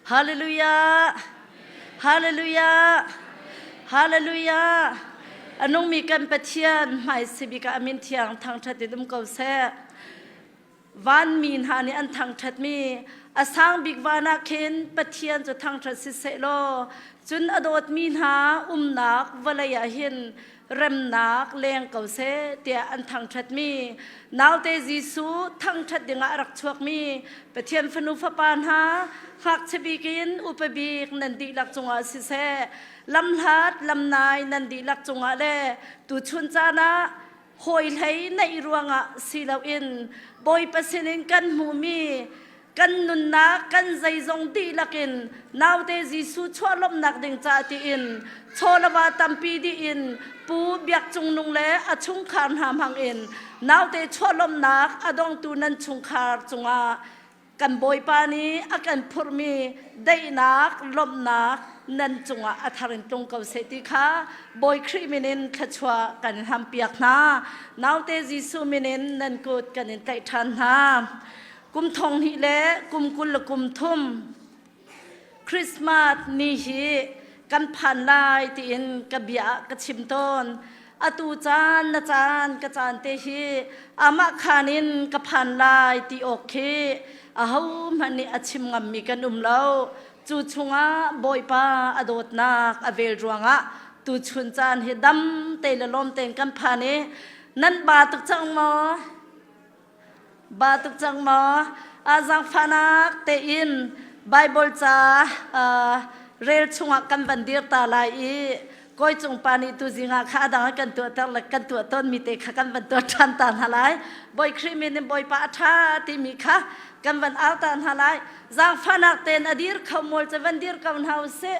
Hallelujah! Hallelujah! Hallelujah! A nungmi kan Pathian hmai sibik ah a min thiang thangṭhat in um ko seh. Vanmi hna nih an thangṭhatmi a sang bik van ah khin Pathian cu thangṭhat siseh law cun a dawtmi hna umnak vawlei ah hin remnak leng ko seh tiah an thangṭhatmi naute Jesuh thangṭhat dingah a rak chuakmi Pathian fanu fapa hna ngakchia bik in upa bik nan dihlak cungah siseh lamhlat lamnai nan dihlak cungah le tuchun caan ah hawi hlei neih ruangah si loin Bawipa sinin kan hmuhmi kan nunnak kan zeizong dihlak in naute Jesuh chuah lawmhnak ding ca tiin chawlava tampi dih in Pu Biak Cung Nung le a chungkhar hna hmang in naute chuah lawmhnak a dongtu nan chungkhar cungah Kan Bawipa nih a kan phurhmi daihnak, lawmhnak nan cungah a thar in tlung ko seh ti kha Bawi Khrih min in thluachuah kan in hampiak hna. Naute Jesuh min in nan kut kan in tlaih ṭhan hna. Kum thong hnih le kum 20 le kum thum Christmas ni hi kan phan lai tiin ka bia ah ka chim tawn. Atu caan na caan ka caan te hi amah khan in ka phan lai ti awk khi ahohmanh nih a chim ngammi kan um lo. Cu chungah Bawipa a dawtnak a vel ruangah tuchun caan hi dam te le lawm tein kan phan i nan ba tuk cang maw? Ba tuk cang maw? A zaangfahnak tein Baibal ca rel chungah kan van dir ta lai i kawi cung pa nih tuzing ah kha a dang ah kan tuahter le kan tuah tawnmi te kha kan van tuah ṭhan ta hna lai. Bawi Khrih min in Bawipa a ṭha timi kha kan van au ta hna lai. Zaangfahnak tein a dir kho mawl cu van dir ko hna usih.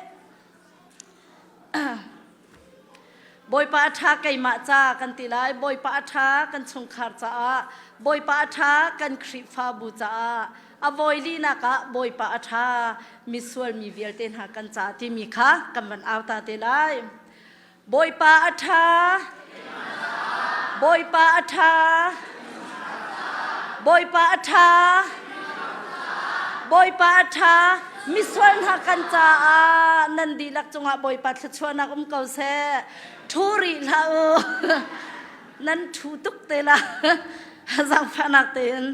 Bawipa a ṭha keimah ca kan ti lai. Bawipa a ṭha kan chungkhar caah. Bawipa a ṭha kan Khrihfabu caah. A voi linak ah Bawipa a ṭha misual mi vialte hna kan ca timi kha kan van au ta te lai. Bawipa a ṭha. Bawipa a ṭha. Bawipa a ṭha. Bawipa a ṭha. Misual hna kan caah nan dihlak cungah Bawipa thluachuahnak um ko seh. Ṭhu rih hlah u. Nan ṭhu tuk te la. Zaangfahnak tein.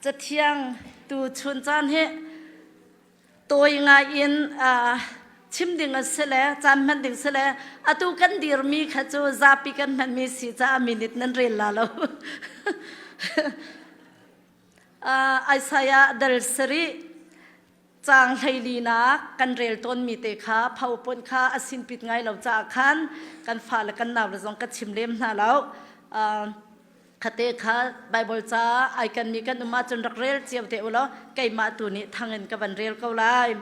Cathiang tu chun caan hi tawi ngai in chim ding a si le caan hman ding si le atu kan dirmi kha cu zapi kan hmanmi si caah minute nan rel la lo. Isaiah dal sarih caang hleilinak kan rel tawnmi te kha pho kha a sinpit ngai lo caah khan kan fale kan nau le zong ka chim lem hna lo. Khate kha Bible ca ai kanmi kan um ahcun rak rel cio te u law keimah tu nih thang in ka van rel ko lai.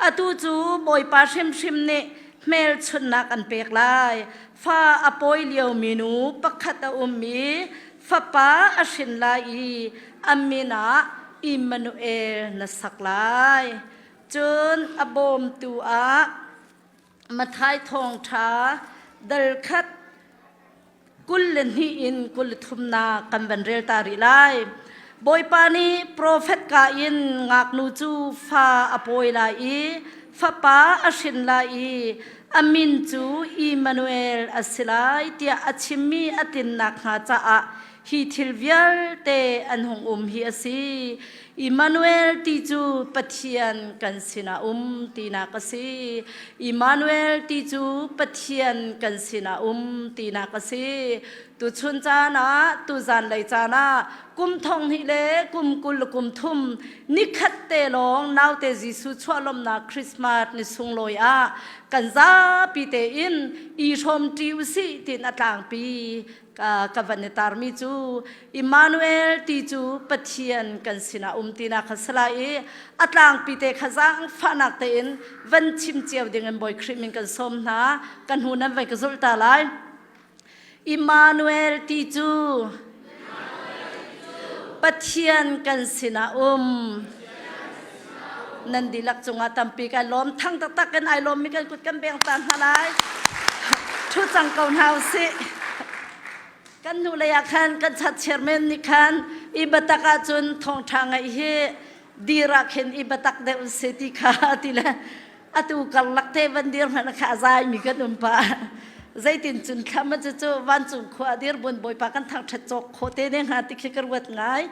Atu cu Bawipa hrimhrim nih hmelchunhnak an pek lai. Fa a pawi liomi nu pakhat a um i fapa a hrin lai i a min ah Immanuel na sak lai. Cun a bawmtu ah Matthai thawngṭha dal khat 22 in 33nak kan van rel ta rih lai. Bawipa nih profet ka in ngaknu cu fa a pawi lai i fapa a hrin lai i a min cu Immanuel a si lai tiah a chimmi a tlinnak hnga caah hi thil vialte an hung um hi a si. Immanuel ti cu Pathian kan sinah um tinak a si. Immanuel ti cu Pathian kan sinah um tinak a si. Tuchun caan ah, tuzan lei caan ah, kum thong hnih le kum 20 le kum thum nikhat te lawng naute Jesuh chuah lawmnak Christmas ni sunglawi ah kan zapi tein i hrawm ṭi usih tiin a tlangpi ka van i tarmi cu Immanuel ti cu Pathian kan sinah um tinak kha si lai i a tlangpi te kha zaangfahnak tein van chim cio ding in Bawi Khrih min kan sawm hna kan hnu nan vai ka zulh ta lai Immanuel ti cu Pathian kan sinah um nan dihlak cungah tampi kai lawm thang taktak in ai lawmmi kan kut kan beng ta hna lai thu cang ko hna usih kan hnu lei ah khan kan chat chairman nih khan i biatak ahcun thawngṭha ngaih hi Dir ah khin i biatak deuh si ti kha ti le atu karlak te van dir hmanh kha a zai mi kan um pa. Zeitin cun thlam cu cu vancung khua dir bun bawipa kan thangṭhat cawk kho te ne hnga ti khi ka ruat ngai.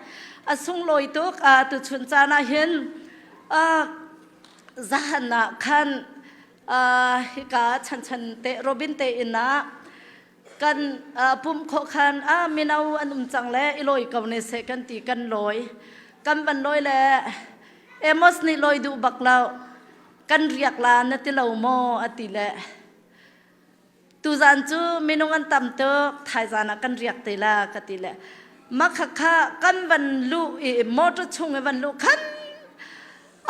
A sunglawi tuk tu chun caan ah hin zahan ah khan hika chanchan te Robin te inn ah kan pumh khawh khan a mino an um cang le i lawi ko ne seh kan ti kan lawi kan van lawi le Amos nih lawi duh bak lo kan riak la na ti lo maw a ti le tuzan cu minung an tam tuk thaizan ah kan riak te la ka ti le makhakha kan van luh i motor chung i van luh khan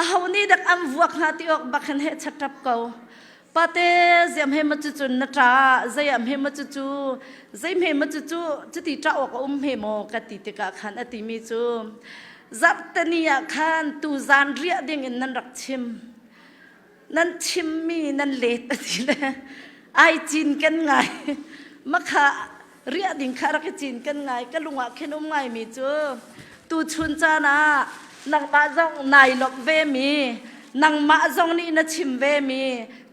aho nih dak an vuak hna ti awk bak hin he chatap ko pate ziam he ma cu cun na ṭa zeiam he ma cu cu zeim he ma cu cu cuti ṭah awk a um he maw ka ti tikah khan a timi cu zarhteni ah khan tu zan riah ding in nan rak chim nan chimmi nan let a ti le ai cin kan ngai makha riah ding kha rak i cin kan ngai ka lung ah khin um ngai mi cu tu chun caan ah nangmah zong nai lawmh ve mi nangmah zong nih na chim ve mi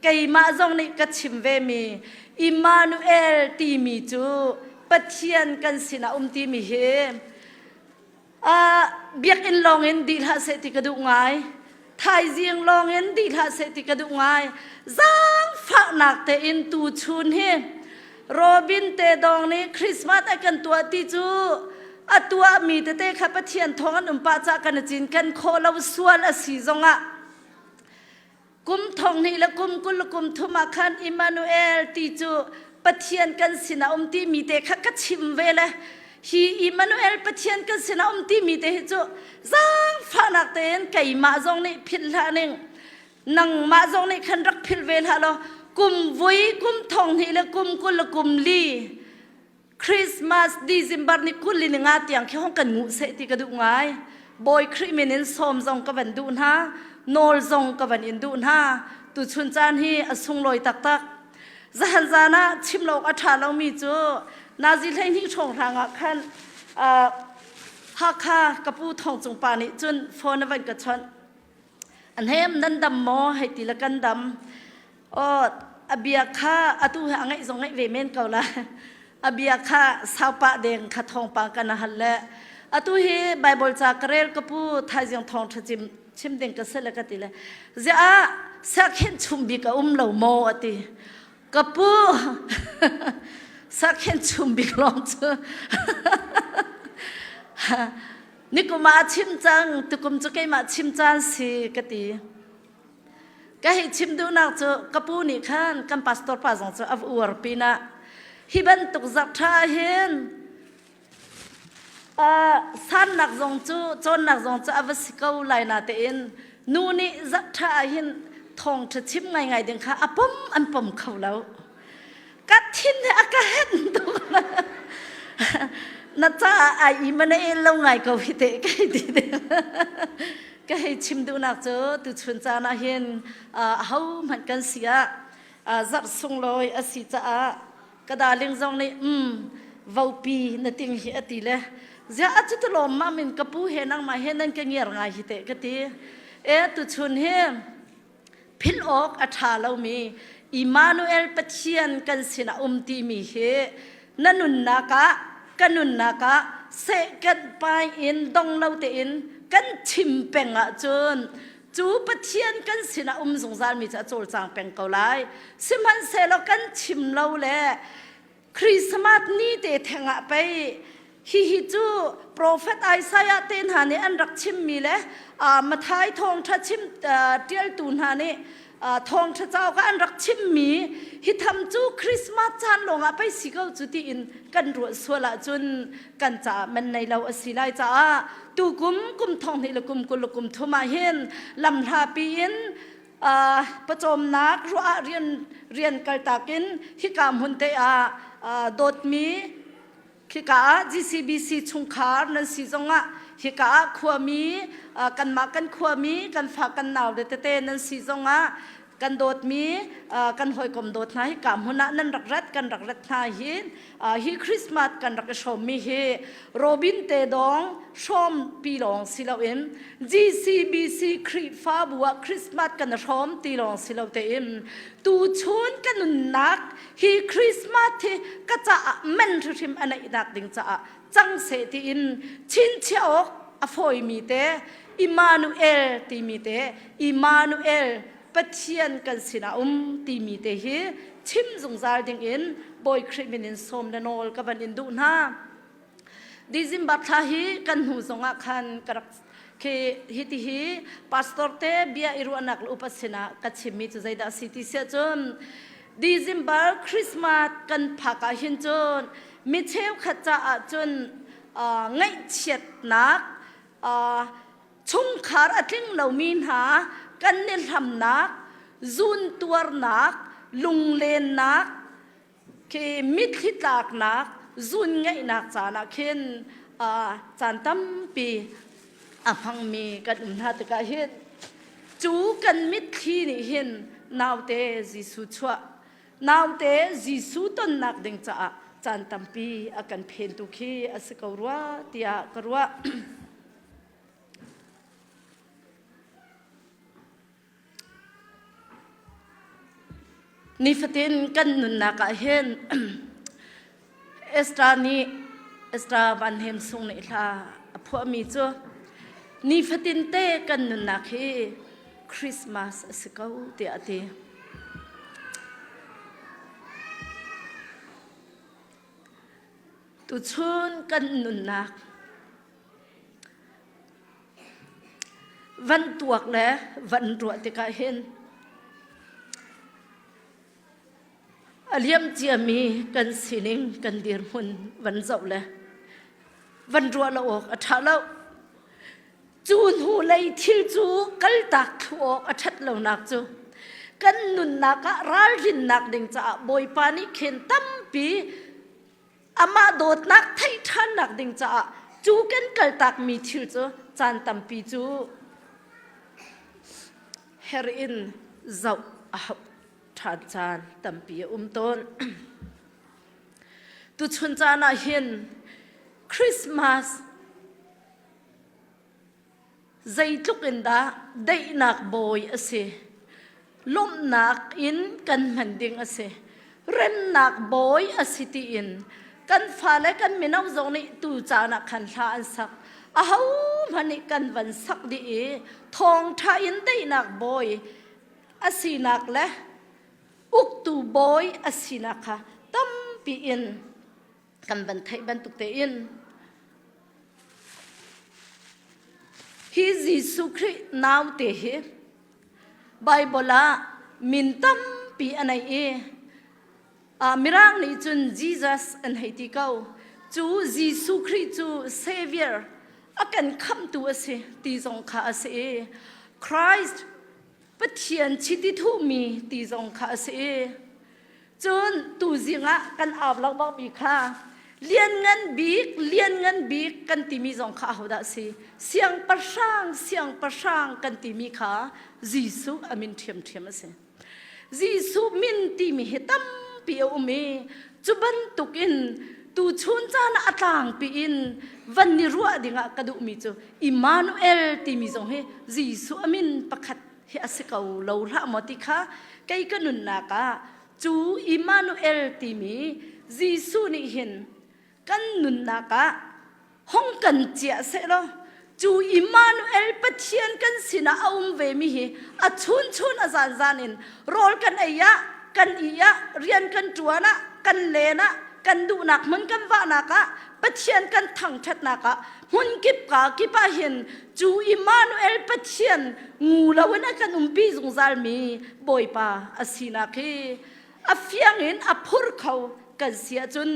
keimah zong nih ka chim ve mi Immanuel timi cu Pathian kan sinah um timi hi biakinn lawng in dih hlah seh ti ka duh ngai. Thaizing lawng in dih hlah seh ti ka duh ngai. Zaangfahnak tein tu chun hi Robin te dong nih Christmas a kan tuah ti cu a tuahmi tete kha Pathian thawng an um pah cah kan i cin kan khawh lo sual a si zongah Kum thong hnih le kum 20 le kum thum ah khan Immanuel ti cu Pathian kan sinah um timi te kha ka chim ve le hi Immanuel Pathian kan sinah um timi te hi cu zaangfahnak tein keimah zong nih philh hlah ning nangmah zong nih khan rak philh ve hlah law kum vui kum thong hnih le kum 20 le kum li Christmas December ni 20 ni nga tiang khi hong kan nguh seh ti ka duh ngai. Bawi Khrih min in sawm zong ka van duh hna, nawl zong ka van in duh hna. Tu chun caan hi a sunglawi taktak. Zahan zan ah chim lo a ṭha lomi cu nazi 12 hrawng hrang ah khan Hakha ka pu Thawng Cung pa nih cun phone a van ka chawnh. An hem nan dam maw hei ti le kan dam. Aw a bia kha atu hi a ngaih zong ngaih ve men ko la. A bia kha saupa deng kha thawngpang kan hal le atu hi Bible ca ka rel ka pu thaizing thawng tha chim chim ding ka se le ka ti le zia ah sakhen chum bik a um lo maw ati ka pu sakhen chum bik lawng cu nikum ah chim cang tukum cu keimah chim caan si ka ti Ka hei chim duhnak cu ka pu nih khan kan pastor pa zong cu a va uar pinah hi bantuk zarh ṭha hin sannak zong cu cawnnak zong cu a va si ko lai na tein nu nih zarh ṭha ah hin thawngṭha chim ngaingai ding kha a pom an pom kho lo. Ka thin he a ka hen tuk. Na caah ai i mana el lo ngai ko hi te ka hei ti te. Ka hei chim duhnak cu tuchun caan ah hin aho hmanh kan si ah zarh sunglawi a si caah ka darling zong nih um vopi na ting hi a ti le ziah a cu tu lawm mam in ka pu he nangmah he nan ka ngiar ngai hi te ka ti. E tuchun hi philh awk a ṭha lomi Immanuel Pathian kan sinah um timi hi na nunnak ah ka nunnak ah seh kan pai in dong lo tein kan chim peng ahcun cu Pathian kan sinah um zungzalmi cu a cawlcang peng ko lai. Sihmanhsehlaw kan chim lo le Christmas ni te theng ah pei hihi cu profet Isaiah te hna nih an rak chimmi le Mathai thawngṭha chim ṭialtu hna nih thawngṭha cauk ah an rak chimmi hi tham cu Christmas caan lawngah pei si ko cu tiin kan ruah sual ahcun kan caah man nei lo a si lai caah tukum kum thong hnih le kum 20 le kum thum ah hin lamhlapi in pawcawmnak ruah ah rian rian kaltak in hika hmun te ah dawtmi khika ah GCBC chungkhar nan si zongah hika ah khuami kanmah kan khuami kan fa kan nau le tete nan si zongah. Kan dawtmi kan hawikom dawt hna hi ka hmun ah nan rak rat kan rak rat hna hi hi Christmas kan rak i hrawmmi hi Robin te dong hrawm pi lawng si loin GCBC Khrihfabu ah Christmas kan hrawm ti lawng si lo tein tuchun ka nunnak hi Christmas hi ka caah man hrimhrim a neihnak ding caah cang seh tiin chinchiah awk a fawimi te Immanuel timi te Immanuel Pathian kan sinah um timi te hi chim zungzal ding in Bawi Khrih min in sawm le nawl ka van in duh hna. December thla hi kan hnu zongah khan ka rak khi hi ti hi pastor te bia i ruahnak le upa sinah ka chimmi cu zeidah si ti siah cun December Christmas kan phak ah hin cun mi cheukhat caah cun ngaihchiatnak chungkhar a tling lomi hna kan i hlamnak zuuntuarnak lunglennak khi mitthli tlaknak zun ngeihnak caan ah khin caan tampi a hmangmi kan um hna tikah hin cu kan mitthli nih hin naute Jesuh chuah Naute Jesuh tonnak ding caah caan tampi a kan phentu khi a si ko rua tiah ka ruah. Nifatin kan nunnak ah hin Esther nih Esther Van Hem Sung nih hla a phuahmi cu nifatin te kan nunnak hi Christmas a si ko tiah a ti. Tuchun kan nunnak van tuak le van ruah tikah hin a liam ciami kan sining kan dirhmun van zoh le van ruah lo awk a ṭha lo. Cu hnu lei thil cu kaltak thlu awk a ṭhat lonak cu kan nunnak ah ralrinnak ding caah Bawipa nih khin tampi amah dawtnak theih ṭhannak ding caah cu kan kaltakmi thil cu caan tampi cu her in zoh a hauh ṭhan caan tampi a um tawn. Tuchun caan ah hin Christmas Zeitluk in dah daihnak bawi a si. Lawmhnak in kan hman ding a si. Remnak bawi a si tiin kan fale kan mino zong nih tu caan ah khan hla an sak. Ahohmanh nih kan van sak dih i thawngṭha in daihnak bawi a sinak le uktu bawi a sinak kha tampi in kan van theih bantuk tein hi Jesuh Khrih naute hi Bible ah min tampi a nei i Mirang nih cun Jesus an hei ti ko cu Jesuh Khrih cu Savior a kan khamhtu a si ti zong kha a si i Christ Pathian chiti thuhmi ti zong kha a si i Cun tuzing ah kan au lengmangmi kha lianngan bik, lianngan bik kan timi zong kha ahodah a si? Siangpahrang, siangpahrang kan timi kha Jesuh a min ṭhiamṭhiam a si. Jesuh min timi hi tampi a um i cu bantukin tuchun caan ah a tlangpi in van i ruah dingah ka duhmi cu Immanuel timi zong hi Jesuh a min pakhat hi a si ko lo hlah maw ti kha kei ka nunnak ah cu Immanuel timi Jesuh nih hin kan nunnak ah hong kan ciah seh law cu Immanuel Pathian kan sinah a um ve mi hi a chun chun a zan zan in rawl kan ei ah kan i ah rian kan ṭuan ah kan len ah kan duhnak hmun kan vahnak ah Pathian kan thangṭhatnak ah hmun kip ka kip ah hin cu Immanuel Pathian ngu loin a kan umpi zungzalmi Bawipa a sinak hi a fiang in a phur kho kan si ahcun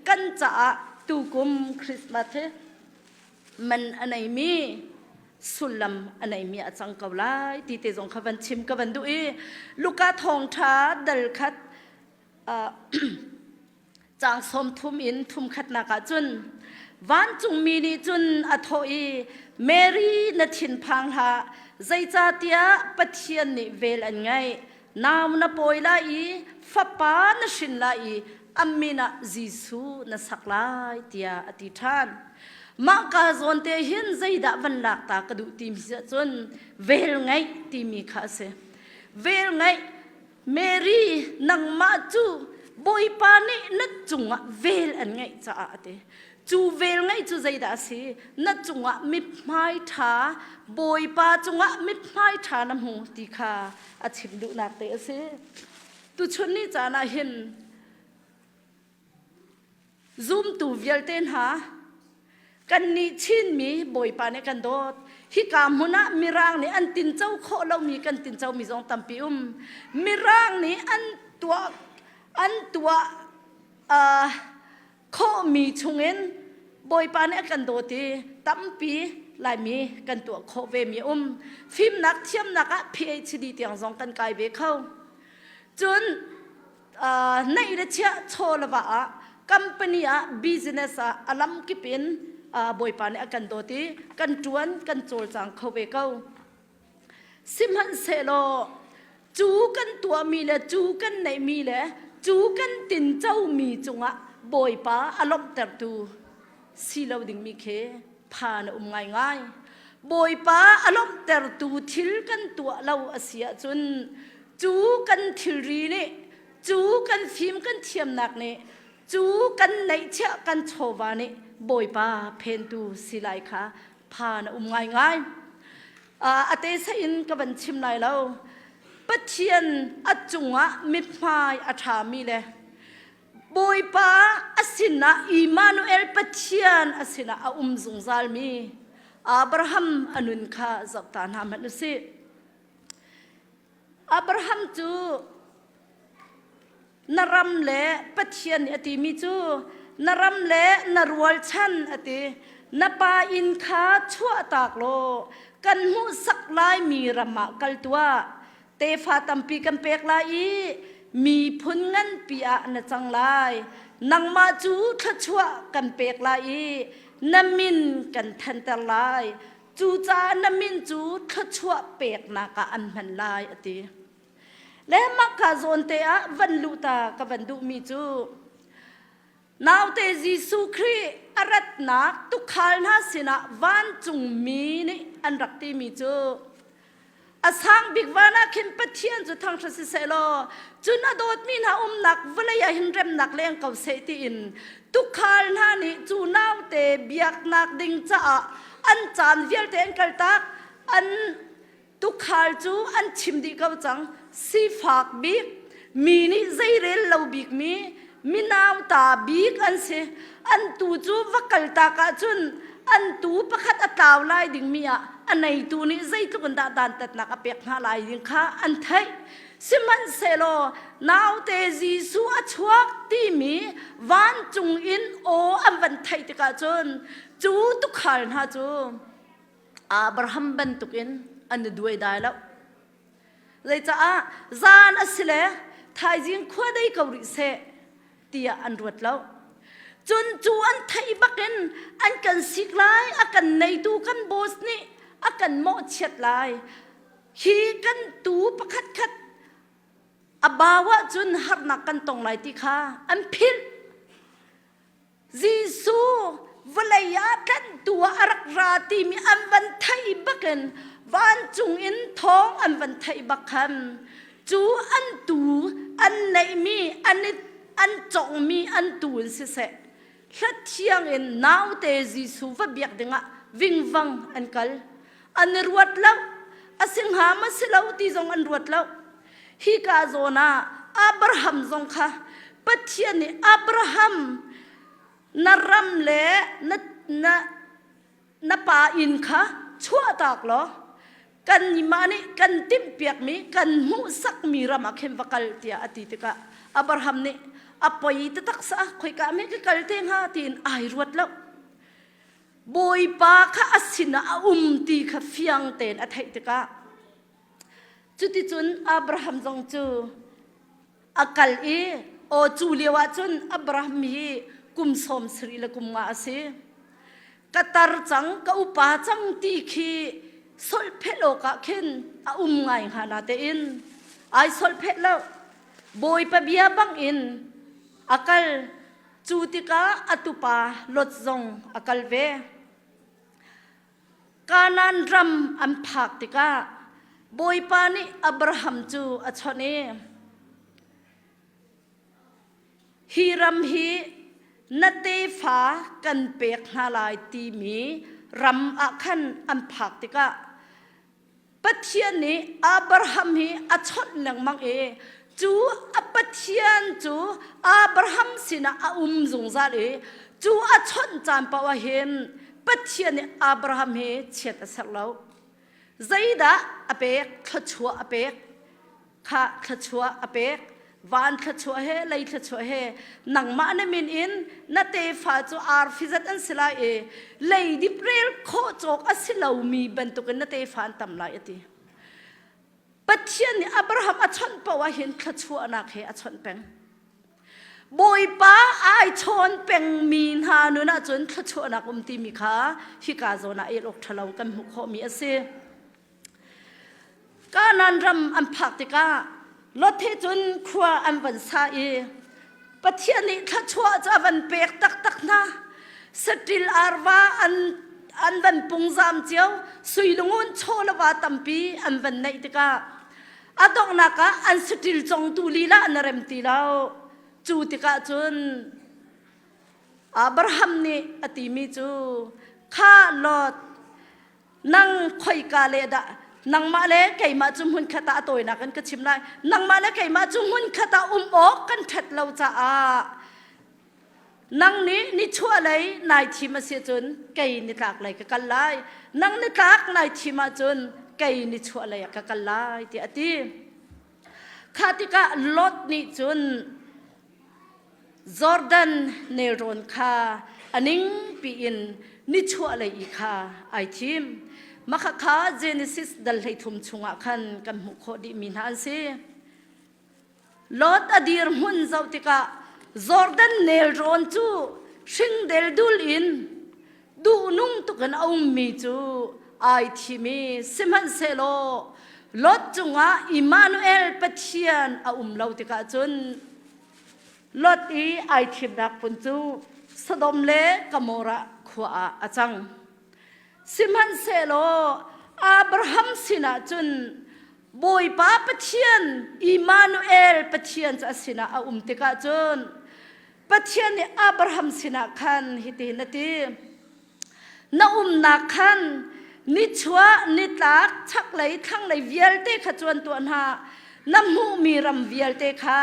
kan caah tukum Christmas hi man a neimi sullam a neimi a cang ko lai ti te zong kha van chim ka van duh i Luka thawngṭha dal khat Caang 30 in thum khatnak ah cun vancungmi nih cun a thawh i Mary na thinphang hlah zeicahtiah Pathian nih vel an ngeih. Nau na pawi lai i fapa na hrin lai i a min ah Jesuh na sak lai tiah a ti ṭhan. Mah ka zawn te hin zeidah van lak ta ka duh timi si ahcun velngeih timi kha a si. Velngeih Mary nangmah cu Bawipa nih na cungah vel an ngeih caah a ti. Cu vel ngeih cu zeidah a si? Na cungah mithmai ṭha, Bawipa cungah mithmai ṭha na hmu ti kha a chim duhnak te a si. Tuchun ni caan ah hin zumtu vialte hna kannih Chinmi Bawipa nih kan dawt. Hika hmun ah Mirang nih an tinco khawh lomi kan tincomi zong tampi um. Mirang nih an tuah an tuah uh, khawhmi chungin Bawipa nih a kan dawt i tampi Laimi kan tuah khawh vemi um. Fimnak thiamnak ah PhD tiang zong kan kai ve kho. Cun uh, neih le chiah chaw le va ah company ah business ah a lam kip in uh, Bawipa nih a kan dawt i kan ṭuan kan cawlcang kho ve ko. Sihmanhsehlaw cu kan tuahmi le cu kan neihmi le cu kan tincomi cungah Bawipa a lawmhtertu si lo dingmi khi phan a um ngaingai. Bawipa a lawmhtertu thil kan tuah lo a si ahcun cu kan thilri nih cu kan fim kan thiamnak nih cu kan neihchiah kan chawva nih Bawipa phentu si lai kha phan a um ngaingai. A te in ka van chim lai lo. Pathian a cungah mithmai a ṭhami le Bawipa a sinah Immanuel Pathian a sinah a um zungzalmi Abraham a nun kha zoh ta hna hmanh u sih. Abraham cu na ram le Pathian nih a timi cu na ram le na rualchan a ti na pa inn kha chuahtak law kan hmuhsak laimi ram ah kal tuah tefa tampi kan pek lai i miphun nganpi ah na cang lai nangmah cu thluachuah kan pek lai i na min kan thanter lai cucaah na min cu thluachuah peknak ah an hman lai a ti Le mahka zawn te ah van luh ta ka van duhmi cu naute Jesuh Khrih a ratnak tukhal hna sinah vancungmi nih an rak timi cu a sang bik van ah khin Pathian cu thangṭhat siseh law cun a dawtmi hna umnak vawlei ah hin remnak leng ko seh tiin tukhal hna nih cu naute biaknak ding caah an caan vialte an kaltak an Tukhal cu an chim dih ko cang. Sifak bik, mi nih zeirel lo bikmi, minauta bik an si. An tu cu va kaltak ahcun an tu pakhat a tlau lai dingmi ah a neitu nih zeitluk in dah dantatnak a pek hna lai ding kha an theih. Sihmanhsehlaw naute Jesuh a chuak timi vancung in aw an van theih tikah cun cu tukhal hna cu Abraham bantukin an i duai dai lo. Zeicaah zan a si le thaizing khua dei ko rih seh tiah an ruat lo. Cun cu an theih bakin an kan sik lai, a kan neitu kan boss nih a kan mawhchiat lai. Hi kan tu pakhat khat a bau ahcun harnak kan tong lai ti kha an philh. Jesuh vawlei ah tlanhtu ah a rak ra timi an van theih bakin vancung in thawng an van theih bak khan cu an tu an neihmi an i an conghmi an tu in siseh hlathiang in naute Jesuh va biak dingah vingvang an kal an i ruat lo a si hnga ma si lo ti zong an ruat lo hika zawn ah Abraham zong kha Pathian nih Abraham na ram le na, na, na pa inn kha chuahtak law kan mah nih kan timhpiakmi kan hmuhsakmi ram ah khin va kal tiah a ti tikah Abraham nih a poi taktak sa khoika me ka kal te hnga tiin ai ruat lo Bawipa kha a sinah a um ti kha fiang tein a theih tikah cuticun Abraham zong cu a kal i aw cu lio ah cun Abraham hi kum 70 le kum nga a si. Ka tar cang, ka upa cang ti khi solhphelh awkah khin a um ngai hnga na tein. Ai solphet lo. Bawipa bia bangin a kal. Cu tikah a tupa Lot zong a kal ve. Kanaan ram an phak tikah Bawipa nih Abraham cu a chawnh i, Hi ram hi na tefa kan pek hna lai timi ram ah khan an phak tikah Pathian nih Abraham hi a chawnh lengmang i cu a Pathian cu Abraham sinah a um zungzal i cu a chawnh caan paoh ah hin Pathian nih Abraham hi chiat a serh lo. Zeidah a pek? Thluachuah a pek. Kha thluachuah a pek. Van thluachuah he lei thluachuah he nangmah na min in na tefa cu arfi zat an si lai i leidip rel khawh cawk a si lomi bantukin na tefa an tam lai a ti. Pathian nih Abraham a chawnh paoh ah hin thluachuahnak he a chawnh peng. Bawipa ai chawn pengmi hna nun ahcun thluachuahnak um timi kha hika zawn ah el awk ṭhalo kan hmuh khawhmi a si. Kanaan ram an phak tikah Lot he cun khua an van sa i Pathian nih thluachuah cu a van pek taktak hna. Saṭil arva an an van pungzam cio, sui lungun chaw le va tampi an van neih tikah a donghnak ah an saṭil congtu lila an rem ti lo. Cu tikah cun Abraham nih a timi cu kha Lot nang khoika le dah nangmah le keimah cu hmunkhat ah a tawinak in ka chim lai nangmah le keimah cu hmunkhat ah um awk kan ṭhat lo caah nang nih nichuah lei nai thim a si cun kei nitlak lei ka kal lai nang nitlak nai thim ahcun kei nichuah lei ah ka kal lai tiah a ti kha tikah Lot nih cun Jordan nelrawn kha a ningpi in nichuahlei i kha ai thim. Mah kha Genesis dal 13 chungah khan kan hmuh khawh dihmi hna an si. Lot a dirhmun zoh tikah Jordan nelrawn cu hring deldul in duhnung tuk in a ummi cu ai thim i sihmanhsehlaw Lot cungah Immanuel Pathian a um lo tikah cun Lot i ai thimnak phun cu Sodom le Gomorrah khua ah a cang. Sihmanhsehlaw Abraham sinah cun Bawipa Pathian Immanuel Pathian cu a sinah a um tikah cun Pathian nih Abraham sinah khan hitin a ti Na umnak khan nichuah nitlak chaklei thlanglei vialte kha cuan tuah hna na hmuhmi ram vialte kha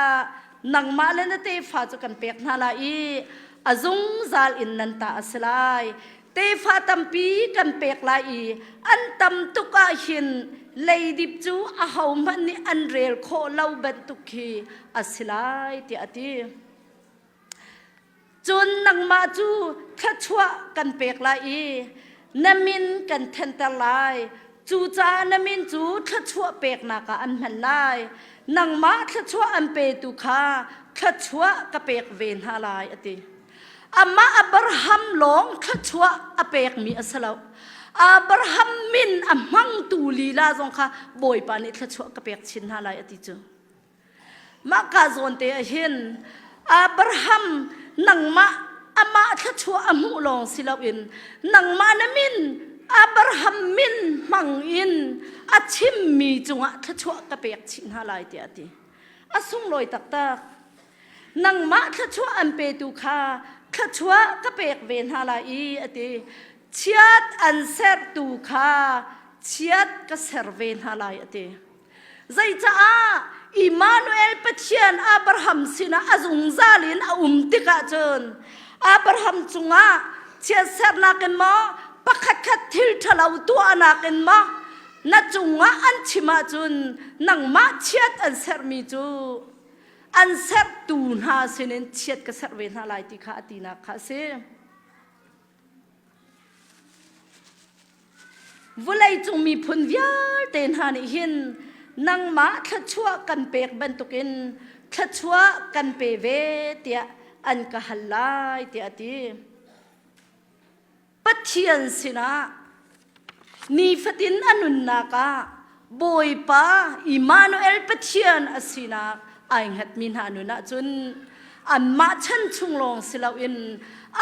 nangmah le na tefa cu kan pek hna lai i a zungzal in nan ta a si lai tefa tampi kan pek lai i an tam tuk ah hin leidip cu ahohmanh nih an rel khawh lo bantuk khi a si lai tiah a ti. Cun nangmah cu thluachuah kan pek lai i na min kan thenter lai. Cucaah na min cu thluachuah peknak ah an hman lai. Nangmah thluachuah an petu kha thluachuah ka pek ve hna lai, a ti. Amah Abraham lawng thluachuah a pekmi a si lo. Abraham min a hmangtu lila zong kha Bawipa nih thluachuah ka pek chin hna lai, a ti cu. Mah ka zawn te ah hin Abraham nangmah amah thluachuah a hmuh lawng si loin nangmah na min Abraham min hmang in a chimmi cungah thluachuah ka pek chih hna lai tiah a ti. A sunglawi taktak. Nangmah thluachuah an petu kha thluachuah ka pek ve hna lai i a ti. Chiat an sertu kha chiat ka ser ve hna lai a ti. Zeicaah Immanuel Pathian Abraham sinah a zungzal in a um tikah cun Abraham cungah chiatsernak in maw pakhatkhat thil ṭhalo tuahnak in maw na cungah an chim ahcun nangmah chiat an serhmi cu an serhtu hna sinin chiat ka serh ve hna lai ti kha a tinak kha a si. Vawleicung miphun vialte hna nih hin nangmah thluachuah kan pek bantukin thluachuah kan pe ve tiah an ka hal lai tiah a ti. Pathian sinah nifatin a nunnak ah. Bawipa Immanuel Pathian a sinak ai hngatmi hna nun ahcun anmah chan chung lawng si loin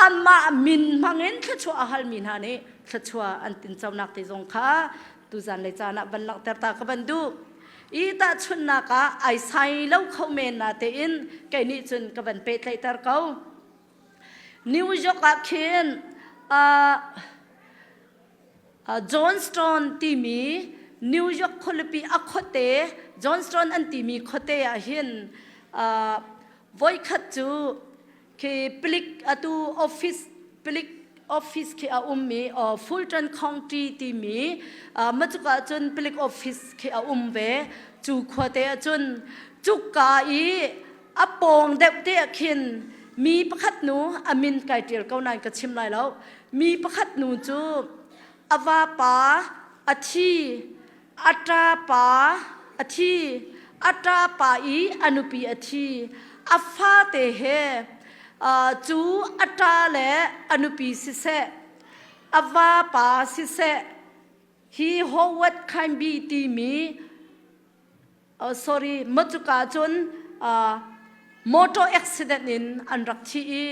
anmah min hmangin thluachuah a halmi hna nih thluachuah an tinconak te zong kha tuzan le caan ah van langhter ta ka van duh. I tahchunhnak ah ai sai lo kho men na tein kei nih cun ka van pehtlaihter ko. New York ah khin uh, Johnston timi New York khualipi a khuate Johnston an timi khuate ah hin voikhat cu khi palik atu office palik office khi a ummi Fulton County timi macuka cun palik office khi a um ve cu khuate ah cun cuka i a pawng deuh te ah khin mi pakhat nu a min kai ṭial ko nain ka chim lai lo Mi pakhat nu cu a vapa a thi, a ṭapa a thi, a ṭapa i a nupi a thi, a fate he cu a ṭa le a nupi siseh, a vapa siseh, hi Howard Khaimbi timi uh, sorry macuka cun uh, motor accident in an rak thi i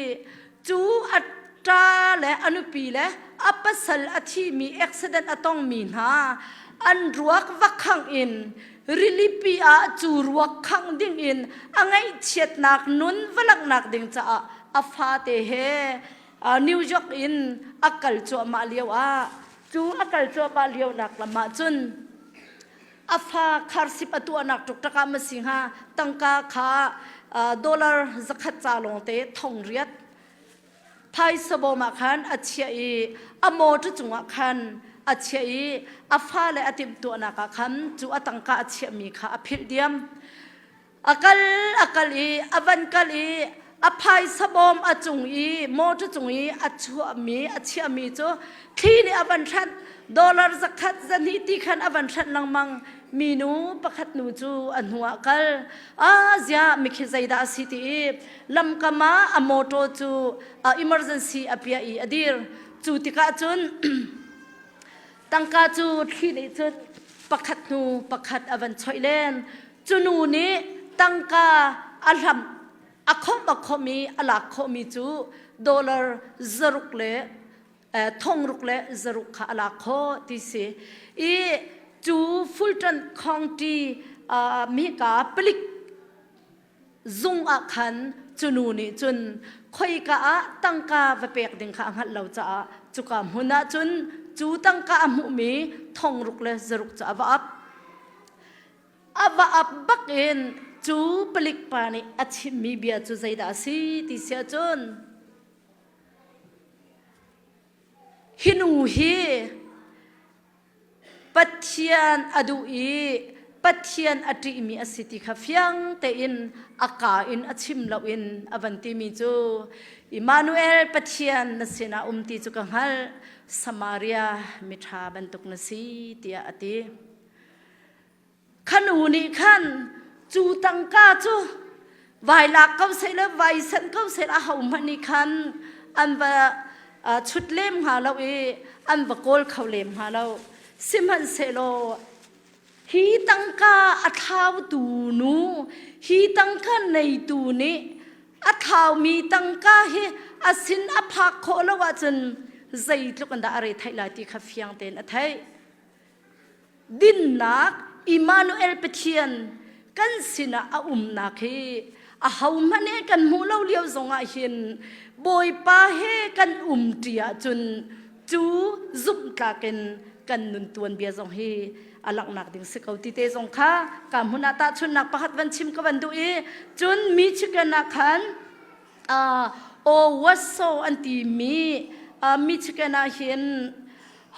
cu a ṭa le a nupi le a pasal a thimi accident a tongmi hna an ruak va khangh in rilipi ah cu ruak khangh ding in a ngaihchiatnak nun va langhnak ding caah a fate he New York in a kal cuahmah lio ah cu a kal cuahmah lio nak lam ah cun a fa kharsip a tuahnak ṭukṭak ah ma si hnga tangka kha dollar zakhat ca lawngte thong riat phaisa bawm ah khan a chiah i a motor cungah khan a chiah i a fale a timhtuahnak ah khan cu a tangka a chiahmi kha a philh diam. A kal a kal i a van kal i a phaisa bawm a cung i motor cung i a chuahmi a chiahmi cu thli nih a van hranh dollar zakhat zahnih ti khan a van hranh lengmang minu pakhat nu cu a hnu ah kal a ziah mikhi zeidah a si ti i lamkam ah a motor cu emergency a piah i a dir cu tikah cun Tangka cu thli nih cun pakhat hnu pakhat a van choih len. Cu nu nih tangka a hlam a khomh a khomh i a lak khawhmi cu dollar zaruk le thongruk le zaruk kha a lak khawh ti si. I cu Fulton County mika palik zung ah khan cu nu nih cun khoika ah tangka va pek ding kha a hngalh lo caah cuka hmun ah cun cu tangka a hmuhmi thongruk le zaruk cu a va ap. A va ap bak in cu palik pa nih a chimmi bia cu zeidah a si ti si ahcun hi nu hi Pathian a duh i Pathian a ṭihmi a si ti kha fiang tein a kaa in a chim loin a van timi cu Immanuel Pathian na sinah um ti cu ka hngalh Samaria miṭha bantuk na si tiah a ti. Kha nu nih khan cu tangka cu vai lak ko seh le vai sanh ko seh a hohmanh nih khan an va chut lem hnga lo i an va kawl kho lem hnga lo. Sihmanhsehlaw hi tangka a thlautu nu, hi tangka neitu nih a thlaumi tangka hi a sin a phak khawh lo ahcun zeitluk in dah a re theih lai ti kha fiang tein a theih. Dinnak Immanuel Pathian kan sinah a umnak hi ahohmanh he kan hmuh lo lio zongah hin Bawipa he kan umṭi ahcun cu zumhtlak in kan nun tuanbia zong hi a langhnak ding si ko ti te zong kha ka hmun ah tahchunhnak pakhat van chim ka van duh i cun Michigan ah khan Owasso an timi Michigan ah hin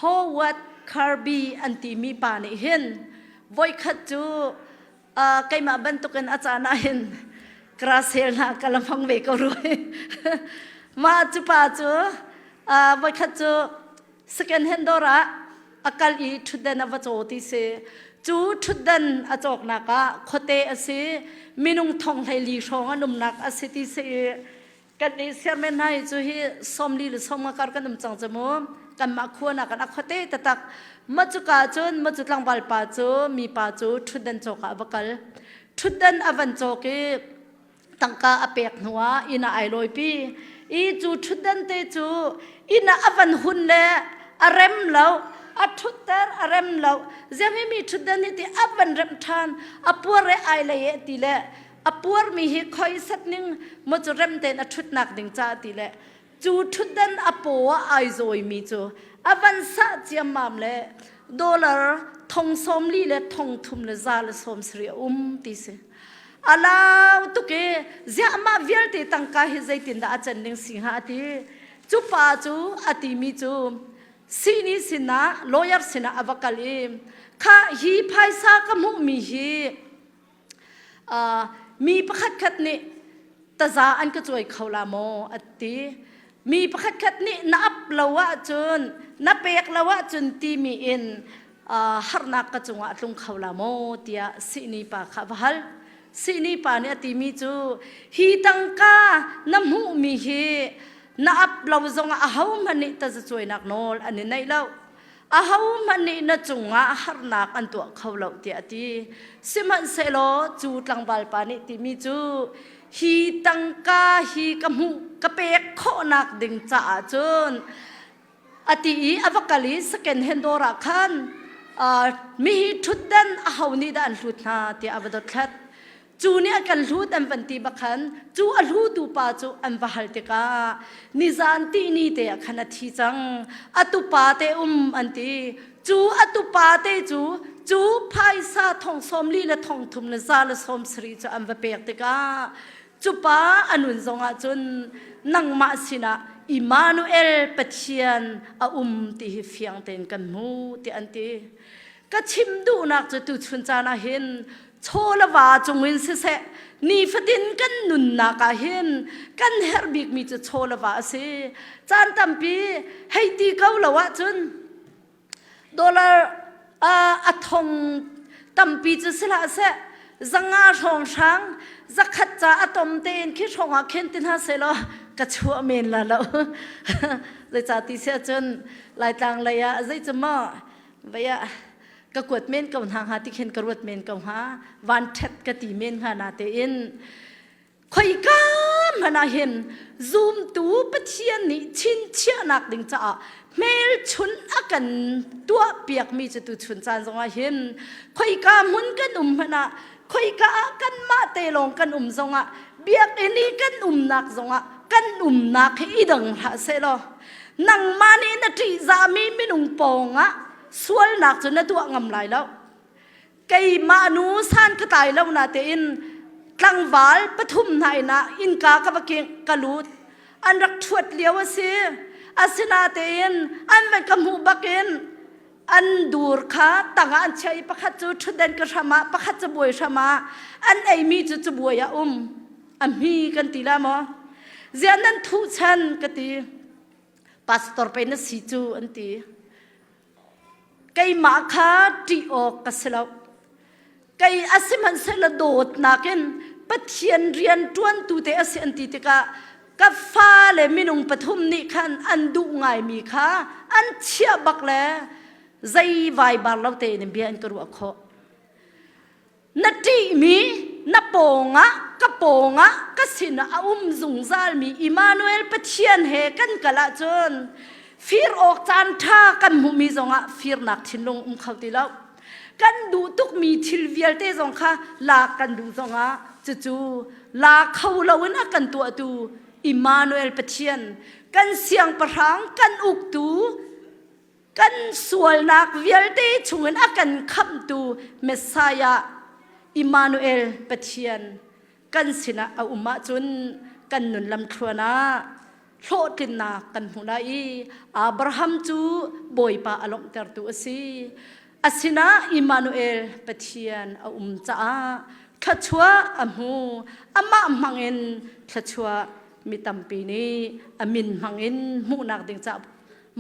Howard Kirby an timi pa nih hin voikhat cu keimah bantukin a caan ah hin krasel hna ka la hmang ve ko rua. Mah cu pa cu voikhat cu second hand dawr ah a kal i ṭhutdan a va caw ti si. Cu ṭhutdan a cawknak ah khuate a si, minung thong 14 hrawng an umnak a si ti si i kan i siarmen hna hi cu hi 40 le 50 kar kan um cang cu mu. Kanmah khua nak kan a khuate tatak. Ma cuka cun ma cu tlangval pa cu mipa cu ṭhutdan cawk ah a va kal. Ṭhutdan a van cawk i tangka a pek hnuah inn ah ai lawipi i cu ṭhutdan te cu inn ah a van hun le a rem lo a ṭhutter a rem lo ziami mi ṭhutdan hi ti a van remh ṭhan a puar e ai lei e ti le a puarmi hi khoi set ning maw cu rem tein a ṭhutnak ding ca ti le cu ṭhutdan a paw ah ai zawimi cu a van sah ciammam le dollar thong sawm li le thong thum le za le sawm sarih a um ti si a lau tuk i ziah mah vialte tangka hi zeitindah a can ding si hnga a ti cu pa cu a timi cu sihni sinah lawyer sinah a va kal i kha hi phaisa ka hmuhmi hi mi pakhatkhat nih taza an ka cuai kho la maw a ti mi pakhatkhat nih na ap lo ahcun na pek lo ahcun timi in harnak ka cungah a tlung kho la maw tiah sihni pa kha va hal sihni pa nih a timi cu hi tangka na hmuhmi hi na ap lo zongah ahohmanh nih tazacuainak nawl an i neih lo ahohmanh nih na cungah harnak an tuah kho lo tiah a ti. Sihmanhsehlaw cu tlangval pa nih timi cu hi tangka hi ka hmuh ka pek khawhnak ding caah cun a ti i a va kal i second hand dawr ah khan mi hi ṭhutdan aho nih dah an hlut hna tiah a va dothlat. Cu nih a kan hlut an van ti bak khan cu a hlutu pa cu an va hal tikah nizan tihni te ah khan a thi cang a tupa te um an ti cu a tupa te cu cu phaisa thong sawm li le thong thum le za le sawm sarih cu an va pek tikah cu pa a nun zongah cun nangmah sinah Immanuel Pathian a um ti hi fiang tein kan hmu ti an ti ka chim duhnak cu tuchun caan ah hin chaw le va cungin siseh nifatin kan nunnak ah hin kan herh bikmi cu chaw le va a si caan tampi hei ti ko lo ahcun dollar a thong tampi cu si hlah seh zanga hrawng hrang zakhat ca a tom tein khi hrawng ah khin ti hna seh law ka chuah men la lo zeicah ti si ahcun laitlang lei ah zei cu maw vei ah ka kuat men ko hna hnga ti khin ka ruat men ko hnga van ṭhet ka ti men hnga na tein khoika hmanh ah hin zumtu Pathian nih chinchiahnak ding caah hmelchun a kan tuah piakmi cu tuchun caan zongah hin khoika hmun kan um hmanh ah khoika ah kanmah te lawng kan um zongah biakinn i kan umnak zongah kan umnak hi i dang hlah seh law nangmah nih na ṭihzahmi minung pawngah sualnak cu na tuah ngam lai lo keimah nu san ka tlai lo na tein tlangval pathum hna inn ah innka ka va king ka lut an rak ṭhuat lio a si asinatein an van ka hmuh bakin an dur kha tangah an chiah i pakhat cu ṭhutden ka hram ah pakhat cabuai hram ah an eimi cu cabuai ah um a hmi kan ti la maw ziah nan thuh chan ka ti pastor pe na si cu an ti keimah kha ṭih awk ka si lo kei a sihmanhsehlaw dawtnak in Pathian rian ṭuantu te a si an ti tikah ka fale minung pathum nih khan an duh ngaimi kha an chiah bak le zei vaibar lo tein bia an ka ruah khawh Na ṭihmi na pawngah ka pawngah ka sinah a um zungzalmi Immanuel Pathian he kan kal ahcun fir awk caan ṭha kan hmuhmi zongah firnak thinlung um kho ti lo. Kan duh tukmi thil vialte zong kha lak kan duh zongah cucu la kho loin a kan tuahtu Immanuel Pathian kan siangpahrang kan uktu kan sualnak vialte chungin a kan khamhtu Messiah Immanuel Pathian kan sinah a um ahcun kan nun lamthluan ah hlawhtlinnak kan hmu lai i Abraham cu Bawipa a lawmhtertu a si. A sinah Immanuel Pathian a um caah thluachuah a hmu. Amah hmangin thluachuah mi tampi nih a min hmangin hmuhnak ding caah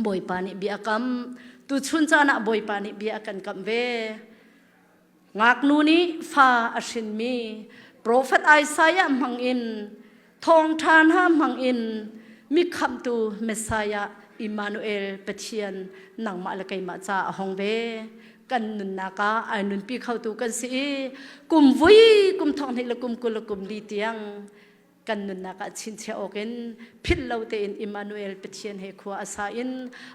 Bawipa nih bia a kam. Tuchun caan ah Bawipa nih bia a kan kamh ve. Ngaknu nih fa a hrinmi profet Isaiah hmangin thawngṭha hna hmangin mi khamhtu Messiah. Immanuel Pathian nangmah le keimah ca a hong ve. Kan nunnak ah ai nunpi khotu kan si i kum vui kum thong hnih le kum 20 le kum li tiang kan nunnak ah chinchiah awk in philh lo tein Immanuel Pathian he khua a sa in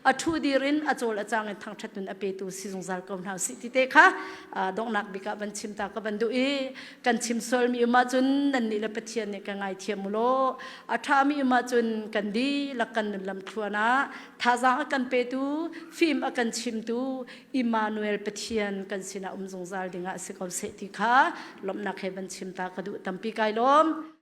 a thu dir in a cawl a cang in thangṭhat nun a petu si zungzal ko hna usih ti te kha donghnak bik ah van chim ta ka van duh i kan chim sualmi um ahcun nannih le Pathian nih ka ngaithiam u law a ṭhami um ahcun kan dihlak kan nun lam thluan ah thazaang a kan petu fim a kan chimtu Immanuel Pathian kan sinah um zungzal dingah si ko seh ti kha lawmhnak he van chim ta ka duh. Tampi kai lawm.